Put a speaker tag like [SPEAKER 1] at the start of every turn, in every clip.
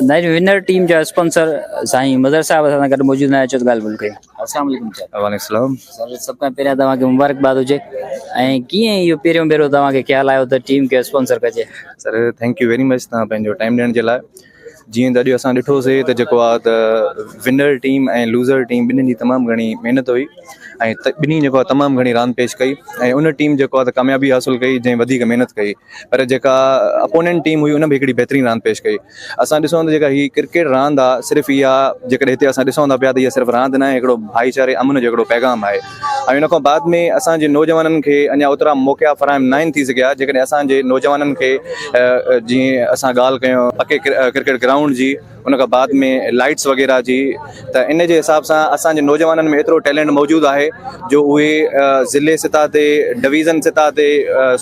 [SPEAKER 1] نائين winner team جا sponsor سائين مظهر صاحب اسان سان گڏ موجود آهن اچو ته ڳالهه ٻولهه ڪيون. السلام عليڪم سر.
[SPEAKER 2] وعليڪم السلام.
[SPEAKER 1] سر سڀ کان پهريان توهان کي مبارڪباد هجي ۽ ڪيئن اهو پهريون ڀيرو توهان کي خيال آيو ته ٽيم کي اسپانسر ڪجي.
[SPEAKER 2] Sir thank you very much توهان پنهنجو ٽائيم ڏيڻ جي لاء جيئن ته اڄ اسان ڏٺوسي ته جيڪو آ ته ونر ٽيم ۽ لوزر ٽيم ٻنهين جي تمام گهڻي محنت هئي ۽ ٻنهي جيڪو آ تمام گهڻي راند پيش ڪئي ۽ ان ٽيم جيڪو آ ته ڪاميابي حاصل ڪئي جنهن وڌيڪ محنت ڪئي پر جيڪا اپوننٽ ٽيم هئي ان به هڪڙي بهترين راند پيش ڪئي اسان ڏسون ته جيڪا هي ڪرڪيٽ راند آ صرف اها جيڪڏهن هتي اسان ڏسون ٿا پيا ته اها صرف راند ناهي هڪڙو ڀائيچاري امن جو هڪڙو پيغام آهي ۽ ان کان بعد ۾ اسان جي نوجوانن کي اڃا اوترا موقعا فراهم ناهن ٿي سگهيا جيڪڏهن اسان جي نوجوانن کي جيئن اسان ڳالهه ڪيون پڪي ڪرڪيٽ گرائونڊ جي ان کان بعد ۾ لائٽس وغيره جي ته ان جي حساب سان اسان جي نوجوانن ۾ ايترو ٽيلنٽ موجود آهي جو اهي ضلعي سطح تي ڊويزن سطح تي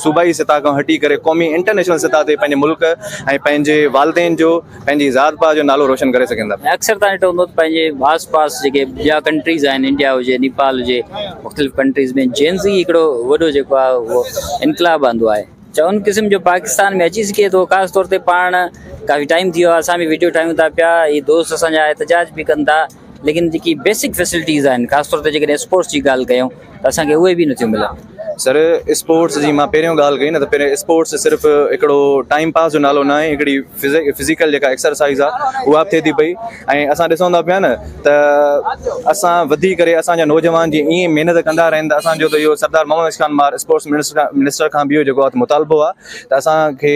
[SPEAKER 2] صوبائي سطح کان هٽي ڪري قومي انٽرنيشنل سطح تي پنهنجي ملڪ ۽ پنهنجي والدين جو پنهنجي ذات پات جو نالو روشن ڪري سگهن ٿا.
[SPEAKER 1] اڪثر تان ڏٺو هوندو ته پنهنجي آس پاس جيڪي ٻيا ڪنٽريز آهن انڊيا هجي نيپال هجي مختلف ڪنٽريز ۾ جينزي هڪڙو وڏو جيڪو آهي اهو انقلاب آندو آهي ڇا ان قسم جو پاڪستان ۾ اچي سگهي ٿو خاص طور تي پاڻ ڪافي ٽائيم ٿي ويو آهي اسان به ويڊيو ٺاهيون ٿا پيا هي دوست اسان جا احتجاج به ڪن ٿا ليڪن جيڪي بيسڪ فيسلٽيز آهن خاص طور تي جيڪڏهن اسپورٽس جي ڳالهه ڪيون ته اسان کي اهي به نٿيون ملن.
[SPEAKER 2] سر اسپورٽس جي مان پهريون ڳالهه ڪئي نه ته پهريون اسپورٽس صرف هڪڙو ٽائيم پاس جو نالو نه آهي هڪڙي فزيڪل جيڪا ايڪسرسائز آهي اها به ٿئي ٿي پئي ۽ اسان ڏسون ٿا پيا نه ته اسان وڌي ڪري اسان جا نوجوان جي ائين محنت ڪندا رهن ته اسان جو ته اهو سردار محمد علي خان مار اسپورٽس منسٽر کان به اهو جيڪو آهي مطالبو آهي ته اسان کي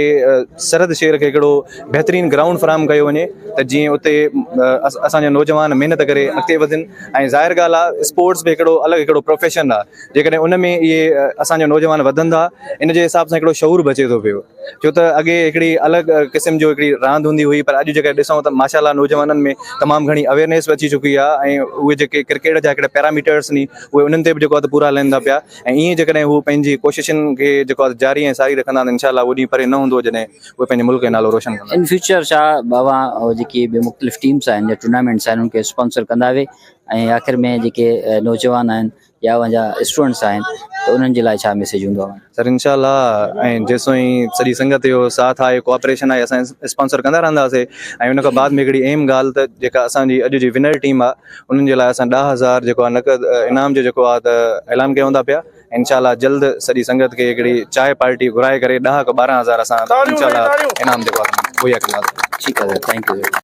[SPEAKER 2] سرحد شهر کي هڪڙو بهترين گرائونڊ فراهم ڪيو وڃي ته جيئن اتي اسان جا نوجوان محنت ڪري اڳتي وڌن ۽ ظاهر ڳالهه آهي اسپورٽس به هڪڙو الڳ هڪڙو پروفيشن آهي جيڪڏهن ان ۾ اهي اسان جا نوجوان وڌن ٿا ان جي حساب سان هڪڙو شعور به اچي ٿو پيو ڇو ته اڳي هڪڙي الڳ قسم جو هڪڙي راند هوندي هئي پر اڄ جيڪڏهن ڏسون ته ماشاء الله نوجوانن ۾ تمام گهڻي اويئرنيس به اچي چڪي آهي ۽ اهي جيڪي ڪرڪيٽ جا هڪڙا پيراميٽرس ني اهي انهن تي به جيڪو آهي پورا هلن ٿا پيا ۽ ائين جيڪڏهن هو پنهنجي ڪوششن کي جيڪو آهي جاري ۽ ساري رکندا ته انشاء الله اهو ڏينهن پري نه هوندو جڏهن اهي پنهنجي ملڪ جو نالو روشن ڪندا.
[SPEAKER 1] ان فيوچر ڇا اوهان جيڪي به مختلف ٽيمز آهن يا ٽورنامينٽس آهن انهن کي اسپانسر ڪندا وي ۽ آخر ۾ جيڪي نوجوان آهن يا اوهان جا اسٽوڊنٽس آهن ته انهن جي لاء ڇا ميسيج هوندو اوهان جو.
[SPEAKER 2] سر انشاء الله ۽ جيسوئين سڄي سنگت جو ساٿ آهي ڪوآپريشن آهي اسان اسپانسر ڪندا رهنداسي ۽ ان کان بعد ۾ هڪڙي اهم ڳالهه ته جيڪا اسان جي اڄ جي ونر ٽيم آهي انهن جي لاء اسان 10000 جيڪو آهي نقد انعام جو جيڪو آهي ته اعلان ڪيون ٿا پيا انشاء الله جلد سڄي سنگت کي هڪڙي چانهه پارٽي گهرائي ڪري ڏهه کان 12 هزار اسان انشاء الله انعام جيڪو آهي مهيا ڪنداسين.
[SPEAKER 1] ٺيڪ آهي سر thank you.